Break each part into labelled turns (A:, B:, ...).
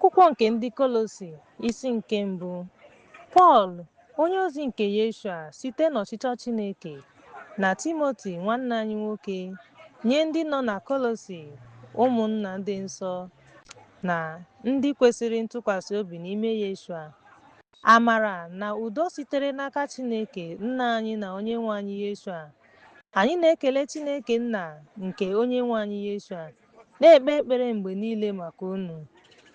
A: Akwụkwọ nke ndị Kọlọsi, isi nke mbụ. Pọl, onyeozi nke Yeshua site n'ọchịchọ Chineke, na Timoti nwanne anyị nwoke, nye ndị nọ na Kọlọsi, ụmụnna dị nsọ na ndị kwesịrị ntụkwasị obi n'ime Yeshua. Amara na udo sitere n'aka Chineke Nna anyị na Onyenwe anyị Yeshua. Anyị na-ekele Chineke Nna nke Onyenwe anyị Yeshua, na-ekpe ekpere mgbe niile maka unu,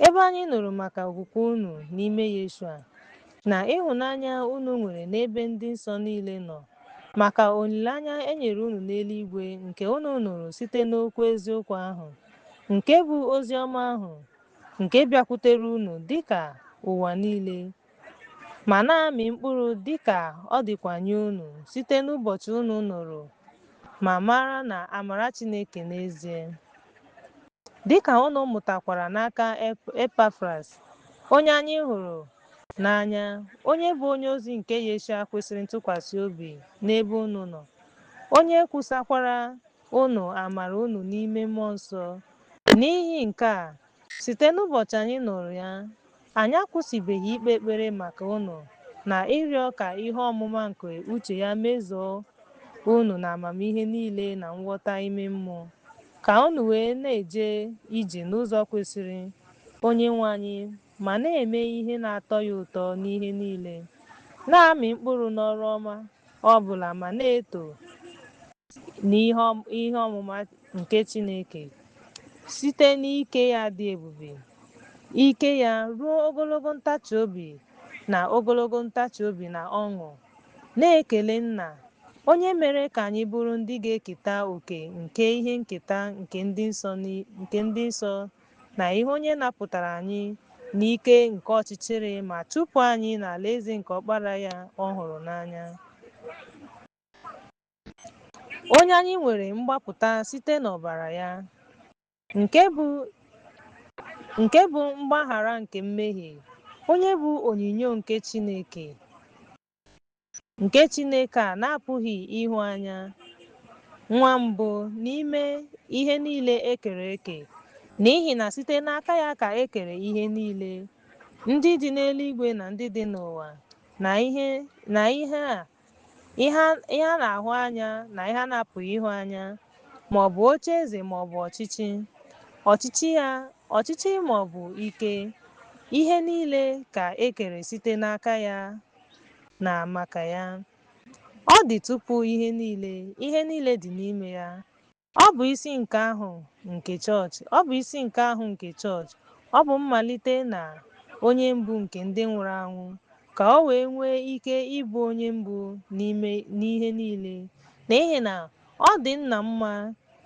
A: ebe anyị nụrụ maka okwukwe unu n'ime Yeshua, na ịhụnanya unu nwere n'ebe ndị nsọ niile nọ, maka olileanya e nyere unu n'eluigwe nke unu nụrụ site n'okwu eziokwu ahụ, nke bụ ozi ọma ahụ, nke bịakwutere unu dịka ụwa niile, ma na-amị mkpụrụ dịka ọ dịkwa nye unu site n'ụbọchị unu nụrụ ma mara na amara Chineke n'ezie. Dịka unu mụtakwara n'aka Epafras, onye anyị hụrụ n'anya, onye bụ onyeozi nke Yeshua kwesịrị ntụkwasị obi n'ebe unu nọ, onye kwusakwara unu amara unu n'ime Mmụọ Nsọ. N'ihi nke a, site n'ụbọchị anyị nụrụ ya, anyị akwụsịbeghị ikpe ekpere maka unu na ịrịọ ka ihe ọmụma nke uche ya mezuo unu n'amamihe niile na nghọta ime mmụọ, ka unu wee na-eje ije n'ụzọ kwesịrị Onyenwe anyị ma na-eme ihe na-atọ ya ụtọ n'ihe niile, na-amị mkpụrụ n'ọrụ ọma ọ bụla ma na-eto n'ihe ọmụma nke Chineke site n'ike ya dị ebube, ike ya ruo ogologo ntachi obi na ogologo ntachi obi na ọṅụ, na-ekele Nna, onye mere ka anyị bụrụ ndị ga-eketa oke nke ihe nketa nke ndị nsọ na ihe onye napụtara anyị n'ike nke ọchịchịrị ma chụpụ anyị n'alaeze nke Ọkpara ya ọ hụrụ n'anya, onye anyị nwere mgbapụta site n'ọbara ya, nke bụ mgbaghara nke mmehie, onye bụ onyinyo nke Chineke a na-apụghị ịhụ anya, nwa mbụ n'ime ihe niile e kere eke, n'ihi na site n'aka ya ka e kere ihe niile, ndị dị n'eluigwe na ndị dị n'ụwa, na ihe a na-ahụ anya na ihe a na-apụghị ịhụ anya, ma ọ bụ ocheeze ma ọ bụ ọchịchị ma ọ bụ ike, ihe niile ka e kere site n'aka ya na maka ya. Ọ dị tupu ihe niile, ihe niile dị n'ime ya. Ọ bụ isi nke ahụ nke chọọchị. Ọ bụ isi nke ahụ nke chọọchị. Ọ bụ mmalite na onye mbụ nke ndị nwụrụ anwụ, ka o wee nwee ike ịbụ onye mbụ n'ihe niile, n'ihi na ọ dị Nna mma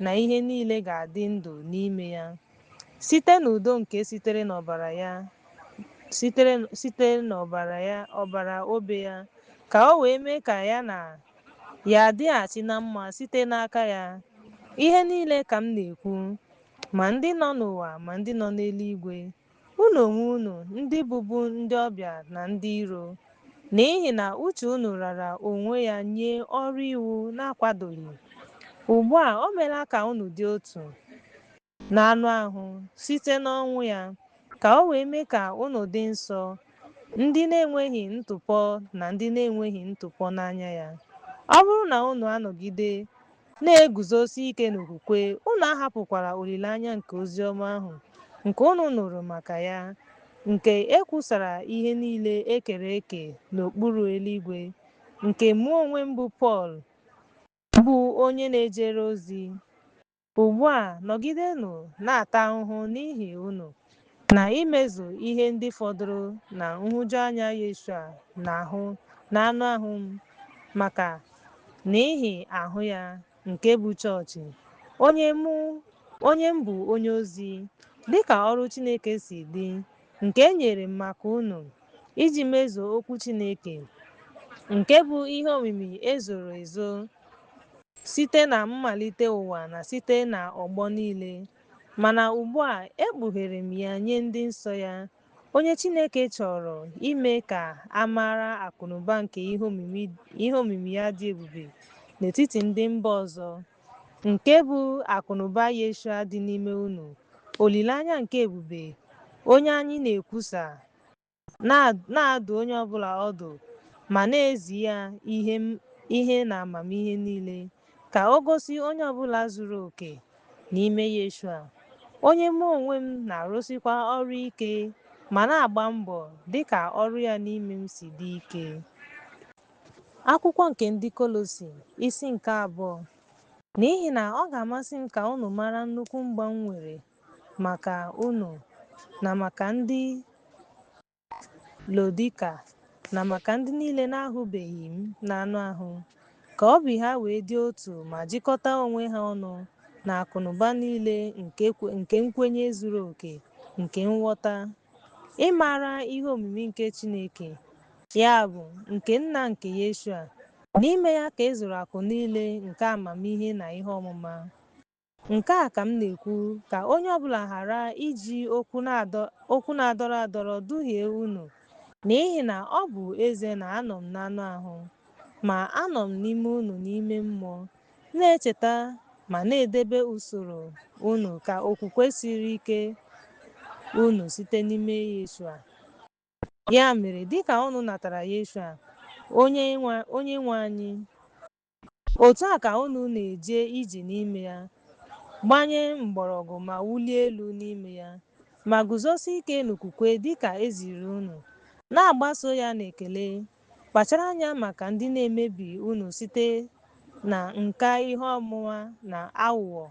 A: na ihe niile ga-adị ndụ n'ime ya. Site n'udo nke sitere n'ọbara ya, site n'ọbara ya, ọbara obe ya, ka o wee mee ka ya na ya dịghachi na mma site n'aka ya. Ihe niile ka m na-ekwu, ma ndị nọ n'ụwa ma ndị nọ n'eluigwe, unu onwe unu ndị bụbu ndị ọbịa na ndị iro, n'ihi na uche unu rara onwe ya nye ọrụ iwu na-akwadoghị. Ugbu a o meela ka unu dị otu n'anụ ahụ site n'ọnwụ ya, ka o wee mee ka unu dị nsọ, ndị na-enweghị ntụpọ na ndị na-enweghị ntụpọ n'anya ya. Ọ bụrụ na unu anọgide na-eguzosi ike n'okwukwe, unu ahapụkwala olileanya nke ozi ọma ahụ nke unu nụrụ maka ya, nke e kwusara ihe niile e kere eke n'okpuru eluigwe, nke mụ onwe m bụ Pọl bụ onye na-ejere ozi. Ugbu a nọgidenụ na-ata ahụhụ n'ihi unu, na imezu ihe ndị fọdụrụ na nhụjuanya Yeshua n'anụ ahụ m maka n'ihi ahụ ya, nke bụ chọọchị, onye m bụ onye ozi, dịka ọrụ Chineke si dị, nke e nyere m maka unu, iji mezuo okwu Chineke, nke bụ ihe omimi e zoro ezo site na mmalite ụwa na site n'ọgbọ niile, mana ugbu a e kpughere m ya nye ndị nsọ ya, onye Chineke chọrọ ime ka a mara akụnụba nke ihe omimi ya dị ebube n'etiti ndị mba ọzọ, nke bụ akụnụba Yeshua dị n'ime unu, olileanya nke ebube. Onye anyị na-ekwusa, na-adụ onye ọbụla ọdụ ma na-ezi ya ihe na amamihe niile, ka o gosi onye ọbụla zuru oke n'ime Yeshua, onye mụ onwe m na-arụsikwa ọrụ ike ma na-agba mbọ dịka ọrụ ya n'ime m si dị ike. Akwụkwọ nke ndị Kolosi, isi nke 2. N'ihi na ọ ga-amasị m ka unu mara nnukwu mgba m nwere maka unu na maka ndị Laodika na maka ndị niile na-ahụbeghị m n'anụ ahụ, ka obi ha wee dị otu ma jikọta onwe ha ọnụ na akụnụba niile nke nkwenye zuru oke nke nghọta, ịmara ihe omimi nke Chineke, ya bụ, nke Nna nke Yeshua. N'ime ya ka e zoro akụ niile nke amamihe na ihe ọmụma. Nke a ka m na-ekwu, ka onye ọbụla ghara iji okwu na-adọrọ adọrọ duhie unu, n'ihi na ọ bụ ezie na anọ m n'anụ ahụ, ma anọ m n'ime unu n'ime mmụọ, na-echeta ma na-edebe usoro unu ka okwukwe siri ike unu site n'ime Yeshua. Ya mere, dịka unu natara Yeshua, onye nwe anyị, otu a ka unu na-eje ije n'ime ya, gbanye mgbọrọgwụ ma wulie elu n'ime ya, ma guzosie ike n'okwukwe dịka e ziri unu, na-agbaso ya n'ekele. Kpachara anya maka ndị na-emebi unu site na nka ihe ọmụma na aghụghọ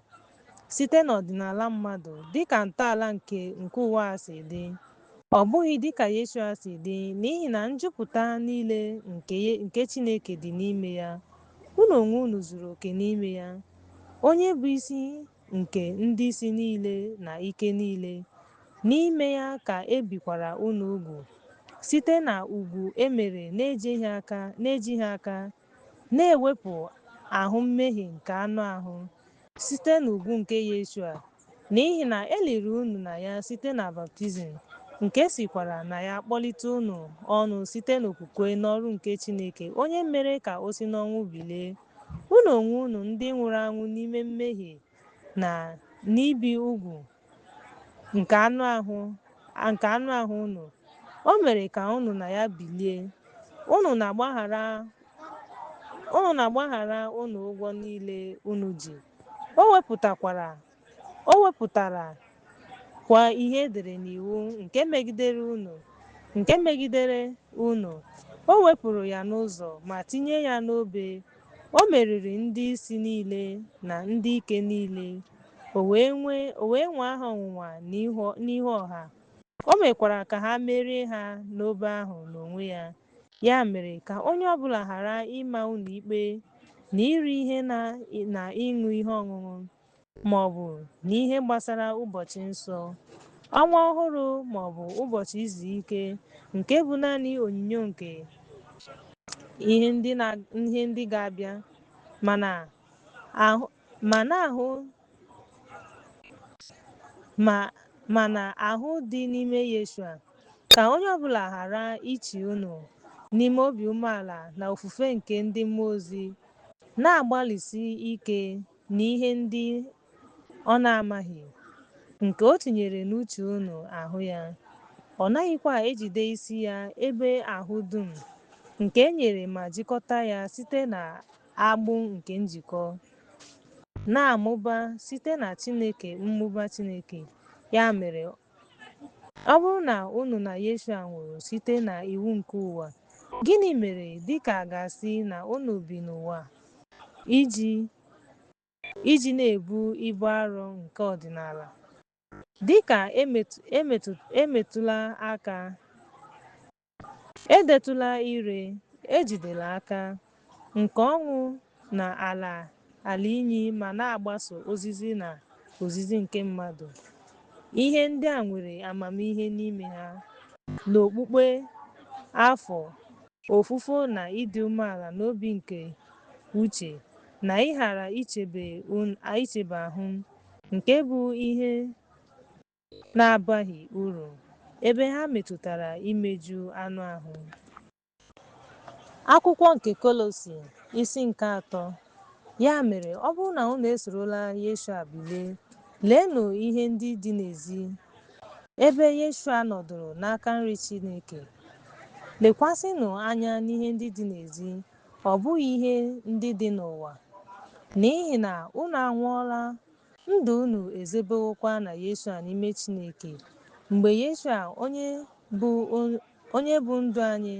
A: site n'ọdịnala mmadụ, dịka ntọala nke ụwa a si dị, ọ bụghị dịka Yeshua si dị, n'ihi na njupụta niile nke Chineke dị n'ime ya. Unu onwe unu zuru oke n'ime ya, onye bụ isi nke ndị isi niile na ike niile. N'ime ya ka e bikwara unu ugwu, site na ugwu e mere na-ejighị aka, na-ewepụ ahụ mmehie nke anụ ahụ, site n'ugwu nke Yeshua, n'ihi na e liri unu na ya site na baptizim, nke sikwara na ya kpọlite unu ọnụ site n'okwukwe n'ọrụ nke Chineke, onye mere ka o si n'ọnwụ bilie. Unu onwe unu ndị nwụrụ anwụ n'ime mmehie na n'ibi ugwu nke anụ ahụ unu, o mere ka unu na ya bilie, unu na-agbaghara unu ụgwọ niile unu ji. O wepụtara kwa ihe edere n'iwu nke megidere unu, o wepụrụ ya n'ụzọ ma tinye ya n'obe. O meriri ndị isi niile na ndị ike niile, o wee nwaa ha ọnwụnwa n'ihu ọha. O mekwara ka ha merie ha n'obe ahụ n'onwe ya. Ya mere, ka onye ọbụla ghara ịma unu ikpe na iri ihe na ịṅụ ihe ọṅụṅụ, ma ọ bụ n'ihe gbasara ụbọchị nsọ, ọnwa ọhụrụ ma ọ bụ ụbọchị izu ike, nke bụ naanị onyinyo nke ihe ndị ga-abịa, mana ahụ dị n'ime Yeshua. Ka onye ọbụla ghara ịchị unu n'ime obi umeala na ofufe nke ndị mmụọ ozi, na-agbalịsi ike n'ihe ndị ọ na-amaghị, nke o tinyere n'uche unu ahụ ya. Ọ naghịkwa ejide isi ya, ebe ahụ dum, nke e nyere ma jikọta ya site na agbụ nke njikọ, na-amụba site na Chineke mmụba Chineke. Ya mere, ọ bụrụ na unu na Yeshua nwụrụ site na iwu nke ụwa, gịnị mere dịka a ga-asị na unu bi n'ụwa iji na-ebu ibu arọ nke ọdịnala, dịka emetụla aka, edetụla ire, ejidela aka, nke ọṅụ na ala inyi ma na-agbaso ozizi na ozizi nke mmadụ, ihe ndị a nwere amamihe n'ime ha, n'okpukpe afọ ofufo na ịdị umeala n'obi nke uche, na ịghara ichebe ahụ, nke bụ ihe na-abaghị uru, ebe ha metụtara imeju anụ ahụ. Akwụkwọ nke Kolosi, isi nke 3. Ya mere, ọ bụrụ na unu esorola Yeshua bilie, leenụ ihe ndị dị n'ezi, Ebe Yeshua nọdụrụ n'aka nri Chineke. Lekwasịnụ anya n'ihe ndị dị n'ezi, ọ bụghị ihe ndị dị n'ụwa. N'ihi na unu anwụọla, ndụ unu ezobewokwa na Yeshua n'ime Chineke. Mgbe Yeshua, onye bụ ndụ anyị,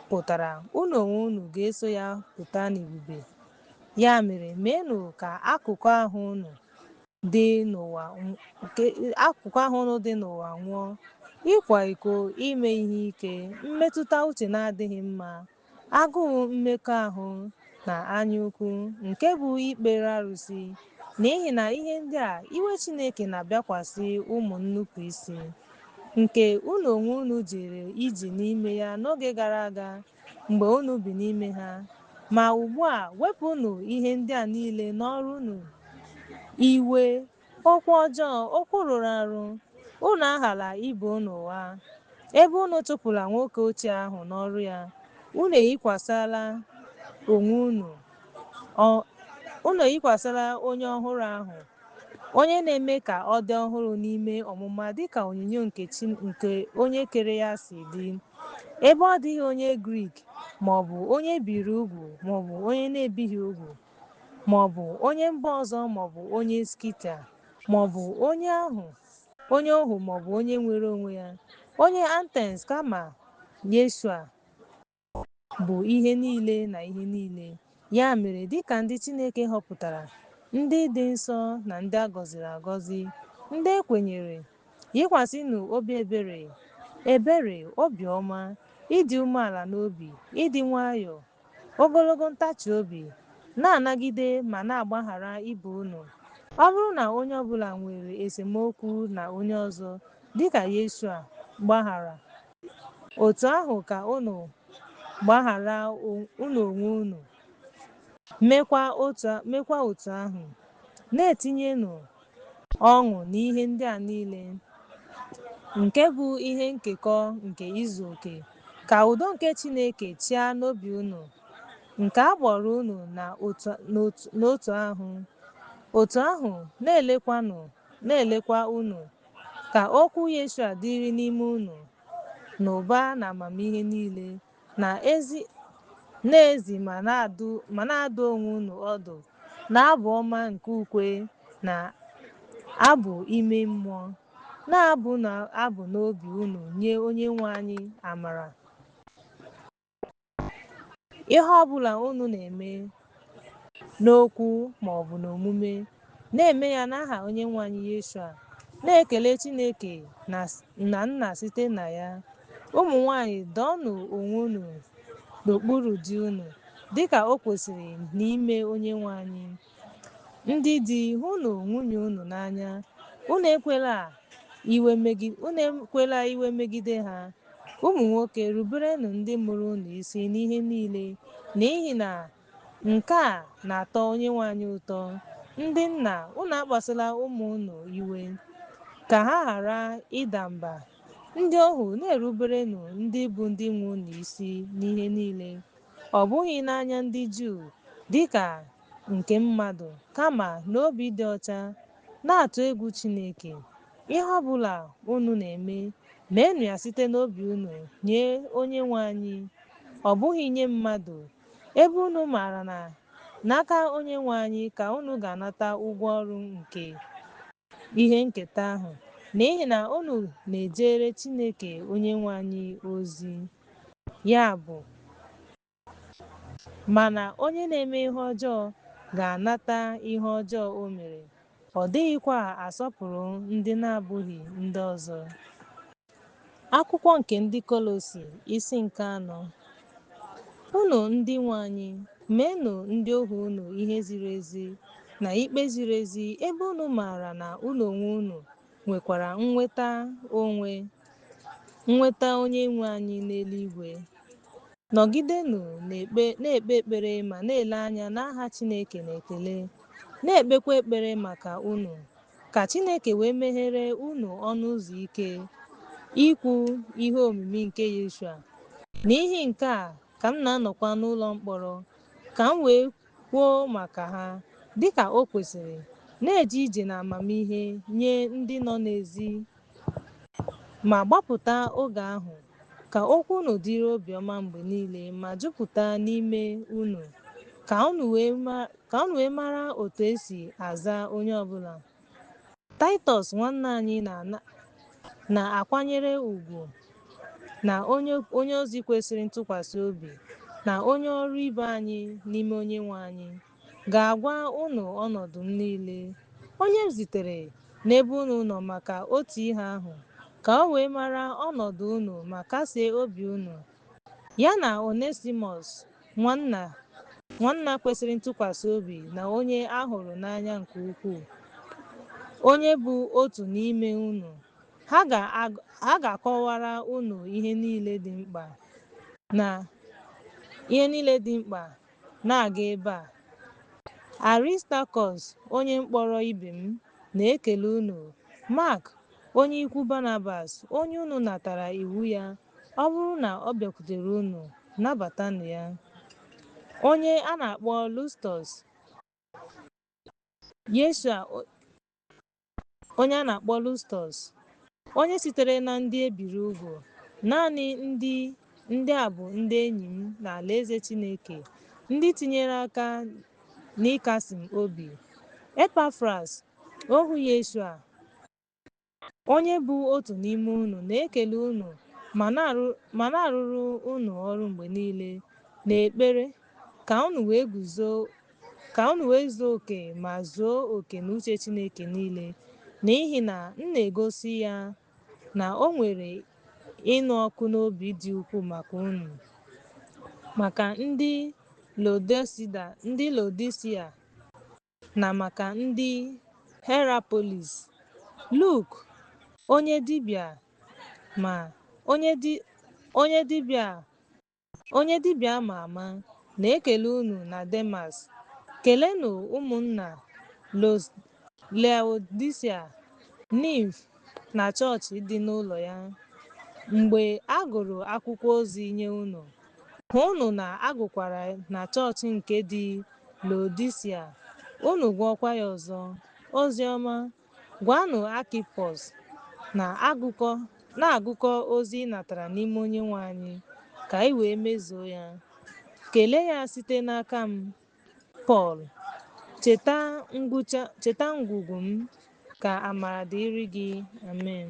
A: pụtara, unu onwe unu ga-eso ya pụta n'ebube. Ya mere, meenụ ka akụkụ ahụ unu dị n'ụwa nwụọ: ịkwa iko, ime ihe ike, mmetụta uche na-adịghị mma, agụụ mmekọahụ, na anyaukwu, nke bụ ikpere arụsị. N'ihi na ihe ndị a, iwe Chineke na-abịakwasị ụmụ nnupụ isi, nke unu onwe unu jere ije n'ime ya n'oge gara aga mgbe unu bi n'ime ha. Ma ugbu a, wepụnụ ihe ndị a niile n'ọrụ unu: iwe, okwu ọjọọ, okwu rụrụ arụ. Unu aghala ibe unu ụgha. Ebe unu chụpụla nwoke ochie ahụ n'ọrụ ya, unu eyikwasịla onye ọhụrụ ahụ, onye na-eme ka ọ dị ọhụrụ n'ime ọmụma dịka onyinyo nke onye kere ya si dị. Ebe ọ dịghị onye Grik maọbụ onye e biri ugwu maọbụ onye na-ebighị ugwu, maọbụ onye mba ọzọ maọbụ onye Skitia, maọbụ onye ohu maọbụ onye nwere onwe ya, onye Atens, kama Yeshua bụ ihe niile na ihe niile. Ya mere, dịka ndị Chineke họpụtara, ndị dị nsọ na ndị a gọziri agọzi, ndị e kwenyere, yikwasịnụ obi ebere, ebere, obiọma, ịdị umeala n'obi, ịdị nwayọọ, ogologo ntachi obi, na-anagide ma na-agbaghara ibe unu. Ọ bụrụ na onye ọbụla nwere esemokwu na onye ọzọ, dịka Yeshua gbaghara, otu ahụ ka unu gbaghara unu onwe unu, meekwa otu ahụ. Na-etinyenụ ọṅụ n'ihe ndị a niile, nke bụ ihe nkekọ nke izu oke. Ka udo nke Chineke chịa n'obi unu, nke a kpọrọ unu n'otu ahụ. Otu ahụ na-elekwa unu, ka okwu Yeshua dịrị n'ime unu n'ụba na amamihe niile, na-ezi ma na-adụ onwe unu ọdụ n'abụ ọma nke ukwe na abụ ime mmụọ, na-abụnụ abụ n'obi unu nye Onyenwe anyị amara. Ihe ọbụla unu na-eme n'okwu maọbụ n'omume, na-eme ya n'aha Onyenwe anyị Yeshua, na-ekele Chineke na Nna site na ya. Ụmụ nwanyị, doonụ onwe unu n'okpuru di unu, dịka o kwesịrị n'ime Onyenwe anyị. Ndị di, hụnụ nwunye unu n'anya, unu ekwela iwe megide ha. Ụmụ nwoke, ruberenụ ndị mụrụ unu isi n'ihe niile, n'ihi na nke a na-atọ Onyenwe anyị ụtọ. Ndị nna, unu akpasula ụmụ unu iwe, ka ha ghara ịda mba. Ndị ohu, na-eruberenụ ndị bụ ndị nwe unu isi n'ihe niile, ọ bụghị n'anya ndị Juu dịka nke mmadụ, kama n'obi dị ọcha, na-atụ egwu Chineke. Ihe ọbụla unu na-eme, meenụ ya site n'obi unu nye Onyenwe anyị, ọ bụghị nye mmadụ, ebe unu maara na n'aka Onyenwe anyị ka unu ga-anata ụgwọ ọrụ nke ihe nketa ahụ, n'ihi na unu na-ejere Chineke Onyenwe anyị ozi. Ya bụ, mana onye na-eme ihe ọjọọ ga-anata ihe ọjọọ o mere, ọ dịghịkwa asọpụrụ ndị na-abụghị ndị ọzọ. Akwụkwọ nke ndị Kọlọsi isi nke 4. Unu ndị nwe anyị, meenụ ndị ohu unu ihe ziri ezi na ikpe ziri ezi, ebe unu maara na unu onwe unu nwekwara nnweta onye nwe anyị n'eluigwe. Nọgidenụ na-ekpe ekpere ma na-ele anya n'aha Chineke na ekele, na-ekpekwa ekpere maka unu, ka Chineke wee meghere unu ọnụ ụzọ ike ikwu ihe omimi nke Yeshua. N'ihi nke a ka m na-anọkwa n'ụlọ mkpọrọ, ka m wee kwuo maka ha dịka o kwesịrị, na-eje ije n'amamihe nye ndị nọ n'ezi. Ma gbapụta oge ahụ, ka okwu unu dịrị obiọma mgbe niile ma jupụta n'ime unu, ka unu wee mara otu esi aza onye ọbụla. Taịtọs nwanna anyị na-akwanyere ugwu na onyeozi kwesịrị ntụkwasị obi na onye ọrụ ibe anyị n'ime Onyenwe anyị, ga-agwa unu ọnọdụ m niile, onye m zitere n'ebe unu nọ maka otu ihe ahụ, ka o wee mara ọnọdụ unu ma kasie obi unu, ya na Onesimọs, nwanna kwesịrị ntụkwasị obi na onye a hụrụ n'anya nke ukwuu, onye bụ otu n'ime unu. Ha ga-akọwara unu ihe niile dị mkpa na-aga ebe a. Aristakọs, onye mkpọrọ ibe m, na-ekele unu. Mak, onye ikwu Banabas, onye unu natara iwu ya, ọ bụrụ na ọ bịakwutere unu, nabatanụ ya. Onye a na-akpọ Lustọs, Yeshua, onye a na-akpọ Lustọs, onye sitere na ndị e biri ugwu. Naanị ndị a bụ ndị enyi m n'alaeze Chineke, ndị tinyere aka n'ịkasi m obi. Epafras, ohu Yeshua, onye bụ otu n'ime unu, na-ekele unu ma na-arụrụ unu ọrụ mgbe niile n'ekpere, ka unu wee zuo oke ma zuo oke n'uche Chineke niile, n'ihi na m na-egosi ya na o nwere ịnụ ọkụ n'obi dị ukwuu maka unu, maka ndị Laodisia na maka ndị Hierapolis. Luk, onye dibịa ama ama, na-ekele unu na Demas. Kelenụ ụmụnna Laodisia, Nimf na chọọchị dị n'ụlọ ya. Mgbe a gụrụ akwụkwọ ozi nye unu, hụnụ na a gụkwara na chọọchị nke dị Laodisia, unu gụọkwa ya ọzọ. Oziọma, gwanụ Akipos, na-agụkọ ozi ị natara n'ime Onyenwe anyị, ka ị wee mezuo ya. Kelee ya site n'aka m, Pọl. Cheta ngwugwu m, ka amara dịrị gị. Amen.